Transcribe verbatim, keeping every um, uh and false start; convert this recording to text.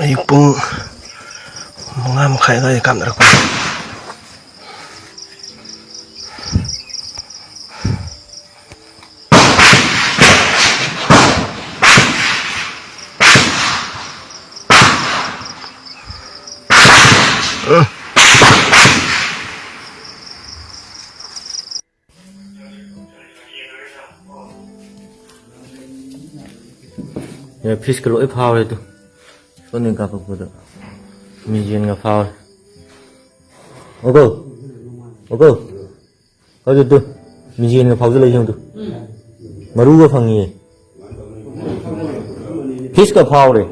ꯑꯌꯨꯛ ꯄꯨꯡ ꯃꯉꯥ ꯃꯈꯥꯏ ꯑꯗꯨꯋꯥꯏꯗ ꯀꯥꯞꯅꯔꯛꯄꯅꯤ꯫ ꯑꯦ, ꯐꯤꯁꯀ ꯂꯣꯏ ꯐꯥꯎꯔꯦ ꯑꯗꯨ꯫ ꯁꯣꯝꯗꯒꯤ ꯀꯥꯞꯄꯛꯄꯗ ꯃꯤꯡꯖꯦꯜꯒ ꯐꯥꯎꯔꯦ꯫ ꯑꯣꯀꯣ? ꯑꯣꯀꯣ? ꯍꯧꯖꯤꯛ ꯇꯨ, ꯃꯤꯡꯖꯦꯜꯒ ꯐꯥꯎꯖꯤꯜꯂꯛꯏ ꯌꯦꯡꯉꯨ ꯇꯨ꯫ ꯃꯔꯨꯒ ꯐꯪꯉꯤꯌꯦ꯫ ꯐꯤꯁꯀ ꯐꯥꯎꯔꯦ꯫